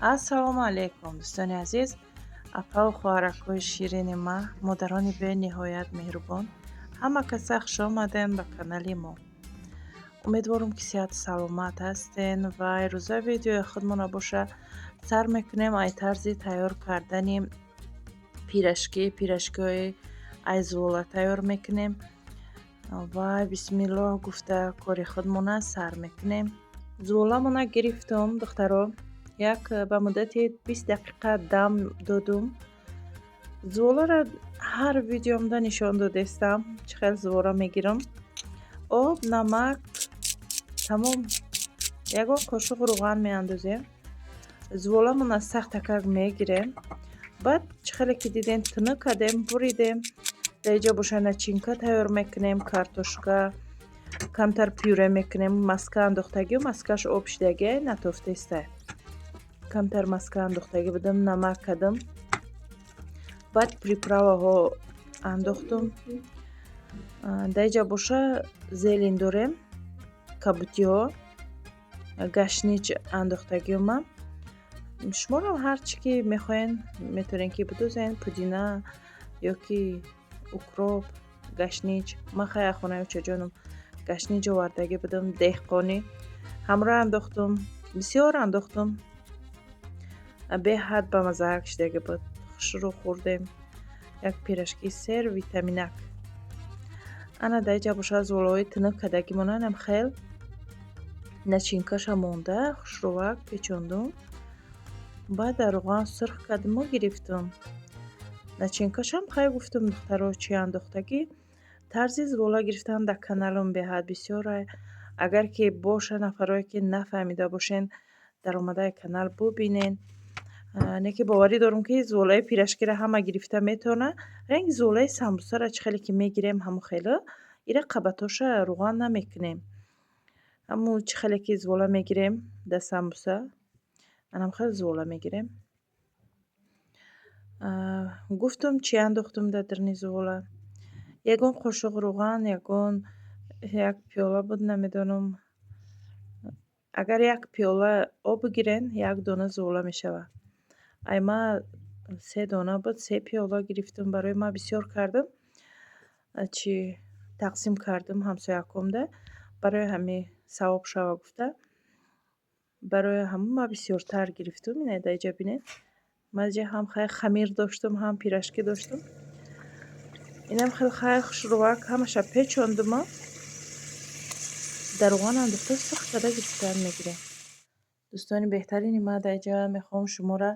Ассалому алайкум, дӯстони азиз, апаву хоҳаракҳои ширини ман, модарони бениҳоят меҳрубон. Ҳама каса хуш омадем ба канали мо. Умедворам, ки сиҳату саломат ҳастен ва ирӯза видеои худмона боша сар мекунем ай тарзи тайёр кардани пирожки. Пирожкиҳои ай зувола тайёр мекунем ва бисмиллоҳ гуфта кори худмона сар мекунем. Зуволамона гирифтум, духтаро, як ба муддати 20 дақиқа дам додум. Зуволаро ҳар видеомда нишон додестам, чӣ хел зувола мегирам. Об, намак, тамом. Ягон қошуқ рӯған меандозем. Зуволамона сахтакак мегирем. Баъд чӣ хеле ки дидем, тунук кардем, буридем. Дар инҷо боша начинка тайёр мекунем: картошка камтар пюре мекунем, маска андохтагиу маскаш об шидагиай, натофтестай. Камтар маска андохтагӣ будам, намак кардам, баъд приправаҳо андохтум. Дар инҷа боша зелень дорем, кабутиҳо, гашнич андохтагиумам. Шуморо ҳар чӣ ки мехоҳен, метавонед, ки бидозен: пудина ё ки укроп, гашнич. Ман хай аз хонаи очаҷоном гашнич овардагӣ будам, деҳқонӣ ҳамроҳ андохтум, бисёр андохтум. Беҳад бамаззаак шидагӣ буд, хушрӯ хӯрдем. Як пирожки сер витаминак. Ана дар инҷа боша зуволаҳои тунук кардагимонанам, хел начинкаша монда, хушрӯвак печондум. Баъд дар рӯған сурх кардиму гирифтум. Начинкашам хай гуфтум, духтаро, чӣ андохтагӣ. Тарзи зувола гирифтан дар каналам беҳад бисёрай. Агар ки боша нафарое, ки нафаҳмида бошен, даромадаи канал бубинен. Не ки боварӣ дорам, ки зуволаи пирожкиро ҳама гирифта метавонад. Ранги зуволаи самбусаро чӣ хеле ки мегирем, ҳамон хело ира қабатоша рӯған намекунем. Ҳамун чӣ хеле ки зувола мегирем дар самбуса, анам хел зувола мегирем. Гуфтум, чӣ андохтум дар даруни зувола: ягон қошуқ рӯған, ягон як пиёла буд, намедонам. Агар як пиёла об бигирен, як дона зувола мешавад. Ай ма се дона буд, се пиёла гирифтум. Барои ман бисёр кардам, чӣ тақсим кардам ҳамсоякомда, барои ҳамин савоб шава гуфта. Барои ҳамон ман бисёртар гирифтум. Ина дар инҷа бинед, ман инҷа ҳам хай хамир доштум, ҳам пирожки доштум. Инам хел хай хушрӯвак ҳамаша печондума, дар рӯған андохта, сурх карда гирифтан мегирем. Дӯстони беҳтарини ман, дар инҷа мехоҳам шуморо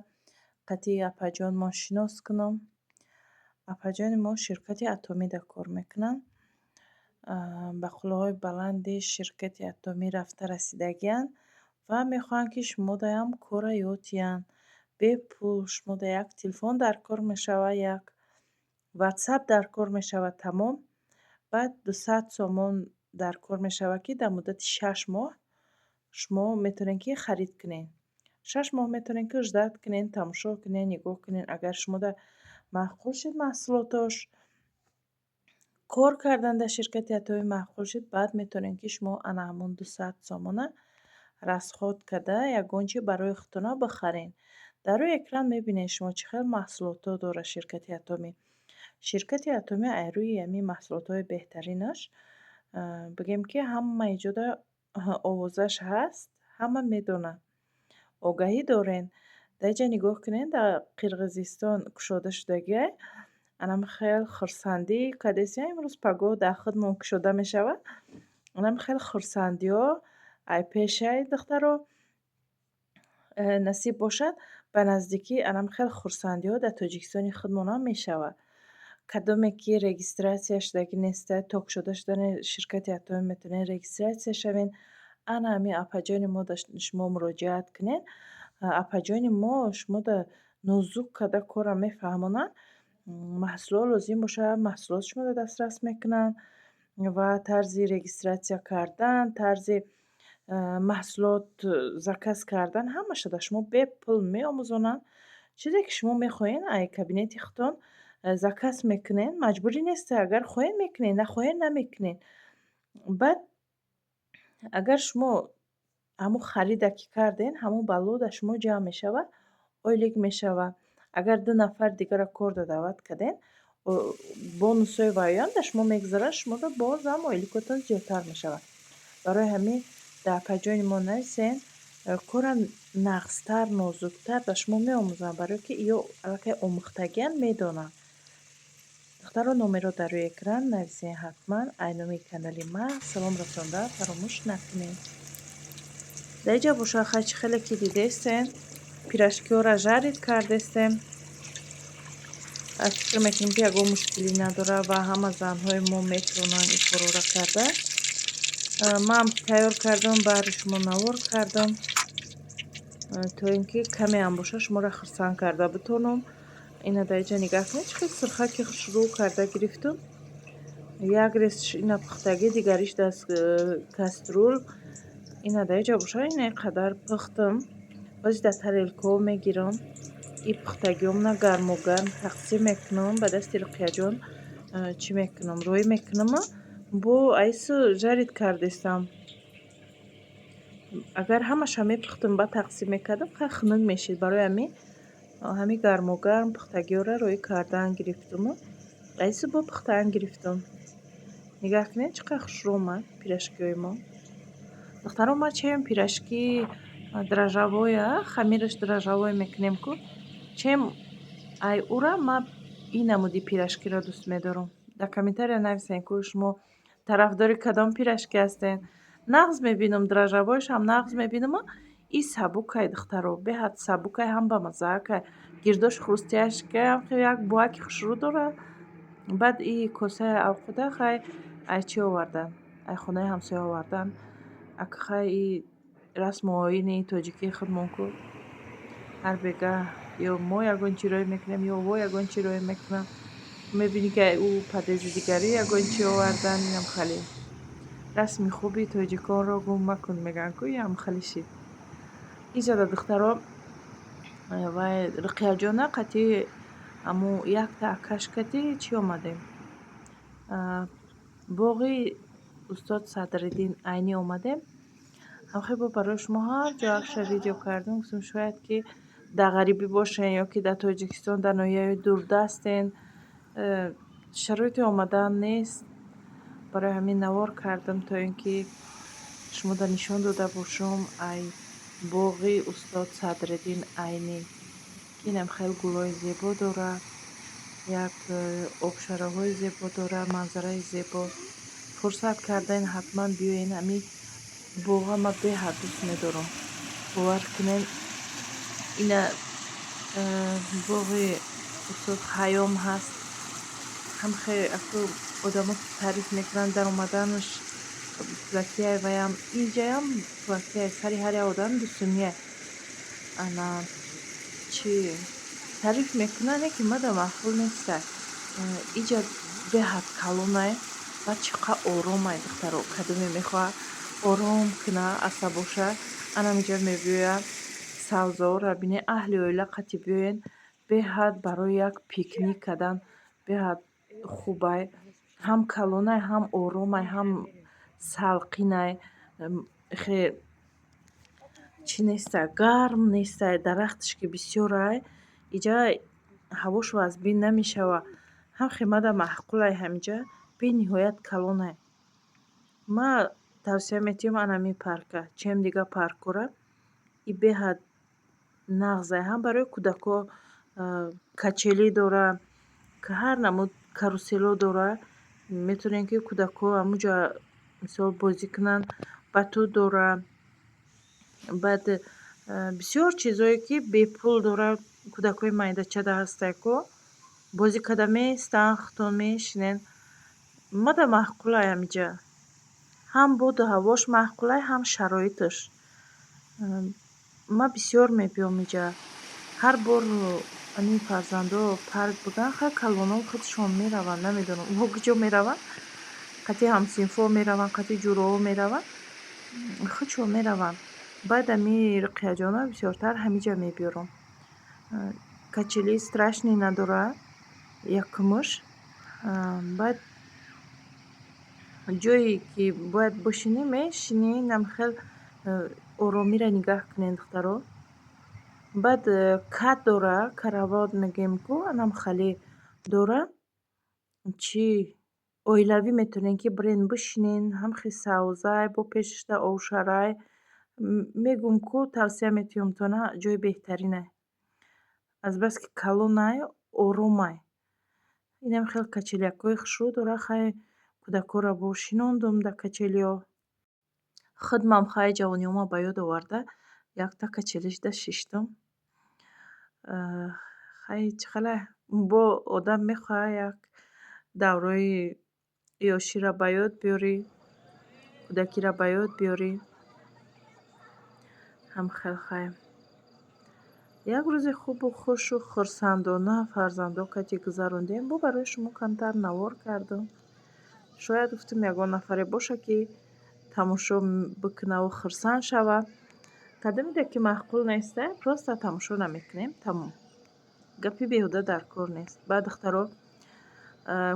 қатъи апаҷонмон шинос кунам. Апаҷони мо ширкати Атомида кор мекунанд. Ба қуллаҳои баланди ширкати Атомӣ рафта расидагианд ва мехоҳанд, ки шумодаям корра ёд диҳанд бепул. Шумода як телефон дар кор мешавад, як ватсап дар кор мешавад, тамом. Баъд 200 сомон дар кор мешавад, ки дар муддати 6 моҳ шумо метавонед, ки харид кунед. 6 моҳ метавонед, ки ждать кунед, тамошо кунед, нигоҳ кунед. Агар шумода маъқул шуд маҳсулотош, кор кардан дар ширкати Атомӣ маъқул шуд, баъд метавонед, ки шумо ана ҳамон 200 сомона расход карда, ягон чи барои худтона бихаред. Дар рӯи экран мебинед шумо, чӣ хел маҳсулотҳо дорад ширкати Атомӣ. Ширкати Атомӣ ай рӯи ҳамин маҳсулотҳои беҳтаринаш, бигем, ки ҳамаи ҷода овозаш ҳаст, ҳама медонанд, огаҳӣ дорен. Дар инҷа нигоҳ кунед, дар Қирғизистон кушода шудагиай. Анам хел хурсандӣ кардесия, имрӯз пагоҳ дар худмон кушода мешавад. Анам хел хурсандиҳо ай пешай, духтаро, насиб бошад, ба наздикӣ анам хел хурсандиҳо дар Тоҷикистони худмонам мешавад. Кадоме ки регистрация шудагӣ неста, то кушода шудани ширкати Атомӣ метавонед регистрация шавед. Ана ҳамин апаҷони мо да шумо муроҷиат кунед. Апаҷони мо шумода нозук карда корро мефаҳмонанд. Маҳсулот лозим бошад, маҳсулот шумода дастрас мекунанд ва тарзи регистрация кардан, тарзи маҳсулот заказ кардан, ҳамаша да шумо бепул меомӯзонанд. Чизе ки шумо мехоҳед, ай кабинети худтон заказ мекунед, маҷбурӣ нест. Агар хоҳед, мекунед, нахоҳед, намекунед. Баъд агар шумо Ҳамун харида ки карден, ҳамун балло дар шумо ҷамъ мешавад, ойлик мешавад. Агар ду нафар дигарро корда даъват карден, бонусҳои вайёам дар шумо мегузарад, шуморо бозам ойликотон зиёдтар мешавад. Барои ҳамин дар апаҷони мо нависен, кора нағзтар, нозуктар ба шумо меомӯзанд, барое ки ё аллакай омӯхтагианд, медонанд. Духтаро, номерро дар рӯи экран нависен ҳатман. Ай номи канали ма салом расонда фаромӯш накунед. Дар инҷа боша, хай, чӣ хеле ки дидестен, пирожкиҳоро жарить кардестем. Фикр мекунем, ки ягон мушкилӣ надорад ва ҳама занҳои мо метавонанд ин корҳоро карда. Ман тайёр кардам, баҳри шумо навор кардам, то ин ки камеам боша, шуморо хурсанд карда битонам. Ина дар инҷа нигаҳ кунед, чӣ хел сирхаки хушрӯ карда гирифтум. Як рез ина пухтагӣ, дигариш дар кастрюль. Ина дар инҷа боша, ина ин қадар пухтам. Боз дар тарелкаҳо мегирам. И пухтагиҳомона гарму гарм тақсим мекунам ба дасти Руқияҷон. Чӣ мекунам, рӯй мекунаму бо айсу жарить кардестам. Агар ҳамаша мепухтам, баъд тақсим мекардам, хай, хунук мешид. Барои ҳамин ҳамин гарму гарм пухтагиҳоро рӯй кардан гирифтуму айсу бо пухтан гирифтум. Нигаҳ кунед, чӣ қадр хушрӯ омад пирожкиҳои мо. Духтаро, ма чем пирожки дрожжевое, хамираш дрожжевой мекунем ку, чем ай ура ма ин намуди пирожкиро дӯст медорам. Дар комментария нависен, ку шумо тарафдори кадом пирожки ҳастен. Нағз мебинам, дрожжевойшам нағз мебинаму и сабукай, духтаро, беҳад сабукай, ҳам бамаззаакай. Гирдош хрустящий, як бӯаки хушрӯ дорад. Баъд и косаи авқуда, хай, ай чӣ овардан, ай хонаи ҳамсоя овардан. Ака, хай, и расму оини тоҷикии худмон ку, ҳар бегаҳ ё мо ягон чӣ рӯй мекунем, ё во ягон чӣ рӯй мекунанд. Мебинӣ, ки ӯ подъезди дигарӣ ягон чӣ овардан. Инам хеле расми хуби тоҷиконро гум макун, мегӯянд ку, иам хеле шид. Изада, духтаро, вай Руқияҷона қатъи ҳамун якта акаш кати чӣ омадем, боғи устод Садриддин Айнӣ омадем. Ҳамхел бо барои шумо ҳар ҷо акша видео кардем. Гуфтем, шояд ки дар ғарибӣ бошен ё ки дар Тоҷикистон дар ноҳияҳои дурдастен, шароити омадан нест. Барои ҳамин навор кардам, то ин ки шумода нишон дода бошам ай боғи устод Садриддин Айнӣ, ки инам хеле гулҳои зебо дорад, як обшароҳои зебо дорад, манзараи зебо. Фурсат кардаен, ҳатман биёен. Ҳамин боға ман беҳад дӯст медорам, бовар кунед. Ина боғи устод Хайём ҳаст. Ҳам хеле аку одамо таъриф мекунанд, даромаданаш пулакияй, ваям инҷаям пулакияй, сари ҳар як одам 2 сумияй. Ана чӣ таъриф мекунанд, не ки мада маъқул неста. Иҷа беҳад калонай, баъд чӣ қадр оромай, духтаро. Кадоме мехоҳад ором куна асабоша, анаминҷа мебиёяд, савзаҳоро бинед. Аҳли оила қатӣ биёен, беҳад барои як пикник кардан беҳад хубай. Ҳам калонай, ҳам оромай, ҳам салқинай. Хе чӣ нестай, гарм нестай, дарахташ ки бисёрай, иҷа ҳавош вазбин намешавад. Ҳам хемада маъқулай, ҳаминҷа бениҳоят калонай. Ма тавсия метиҳам анамин парка, чем дигар паркҳоро. И беҳад нағзай, ҳам барои кӯдакҳо качели дора, ҳар намуд каруселҳо дора. Метавонем, ки кӯдакҳо ҳамунҷо мисол бозӣ кунанд. Батут дора, баъд бисёр чизҳое, ки бепул дора. Кӯдакҳои майдачада ҳастай ку, бозӣ карда меистанд, худтон мешинен. Мада маъқулай ҳаминҷа, ҳам боду ҳавош маъқулай, ҳам шароиташ. Ман бисёр мебиём инҷа. Ҳар бор ҳамин фарзандо парк буданд, хай, калонҳо худшон мераванд, намедонам, онҳо куҷо мераванд, қатъи ҳамсинфҳо мераванд, қатъи ҷӯроҳо мераванд, худшон мераванд. Баъд ами Руқияҷона бисёртар ҳаминҷа мебиёрам. Качели страшный надорад, якумаш. Баъд ҷое ки бояд бошинӣ, мешинӣ, инам хел. Оромиро нигаҳ кунед, духтаро. Баъд кат дора, каравот мегӯем ку, анам хеле дора. Чӣ оилавӣ метавонед, ки бирен бишинен, ҳам хел савзай, бо пешашда овшарай. Мегӯм ку, тавсия метиҳам тона, ҷои беҳтаринай. Азбаски калонай, оромай. Инам хел качелякҳои хушрӯ дора. Хай, кӯдакҳоро бо шинондум дар качелиҳо. Худмам хай ҷавониҳома ба ёд оварда, якта качелишда шиштум. Хай, чӣ хела бо одам мехоҳад як давраи ёширо ба ёд биёрӣ, кӯдакиро ба ёд биёрӣ. Ҳам хел хай. Як рӯзи хубу хушу хурсандона фарзандо кати гузарондем. Бо барои шумо камтар навор кардам. Шояд, гуфтам, ягон нафаре боша, ки тамошо бикунаву хурсанд шавад. Кадомеде ки маъқул неста, просто тамошо намекунем, тамом. Гапи беҳуда дар кор нест. Баъд, духтаро,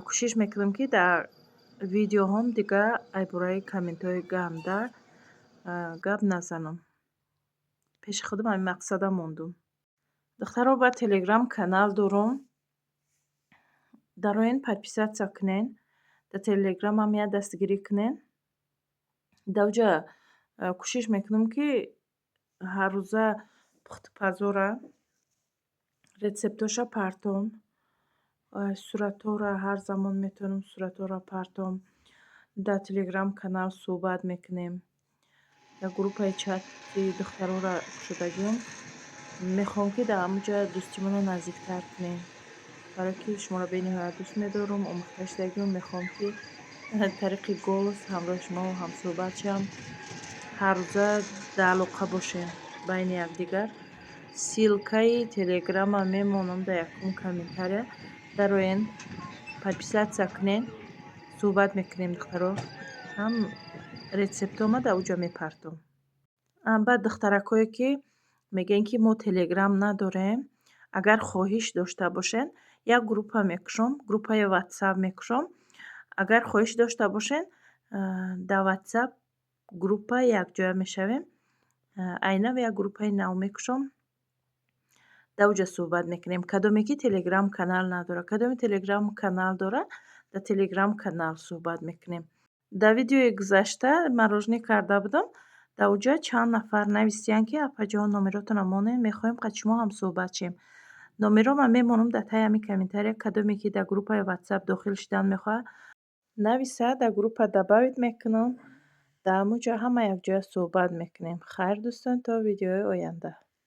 кӯшиш мекунам, ки дар видеоҳом дига айбораи комментҳои ганда гап назанам. Пеши худам ҳамин мақсада мондум. Духтаро, баъд Телеграм канал дорум. Дароен, подписаться кунен. Дар Телеграмам як дастгирӣ кунен. Дар кӯшиш мекунам, ки ҳаррӯза пухтупазора, рецептоша партом, суратҳоро ҳар замон метавонам суратҳоро партом. Дар Телеграм канал суҳбат мекунем. Дар группаи чати духтароро кушодагиам. Мехоҳам, ки дар ҳамон ҷо дӯстимонро наздиктар кунем. Барое ки шуморо бениҳоят дӯст медорам, омӯхта шудагиам, мехоҳам, ки тариқи голос ҳамроҳи шумо ҳамсӯҳбат шавам. Ҳаррӯза дар алоқа бошем байни якдигар. Ссылкаи Телеграма мемонам дар якум комментария. Дароен, подписаться кунен, суҳбат мекунем, духтаро. Ҳам рецептҳома дар оҷо мепартом. Баъд духтаракҳое, ки мегӯянд, ки мо Телеграм надорем, агар хоҳиш дошта бошед, як группа мекушом, группаи Ватсап мекушом. Агар хоҳиш дошта бошед, дар Ватсап группа якҷоя мешавем. Айнан як группаи нав мекушом. Дар оҷа суҳбат мекунем. Кадоме ки Телеграм канал надорад, кадоме Телеграм канал дорад, дар Телеграм канал суҳбат мекунем. Дар видеои гузашта мороженое карда будам. Дар оҷа чанд нафар нависиянд, ки апаҷон, номеротонро монед, мехоҳем қати шумо ҳамсӯҳбат шем. Номерҳоро мемонам дар таи ҳамин комментария. Кадоме ки дар группаи Ватсап дохил шудан мехоҳад, нависад, дар группа добавить мекунам. Дар ҳамон ҷо ҳама якҷоя суҳбат мекунем. Хайр, дӯстон, то видеои оянда.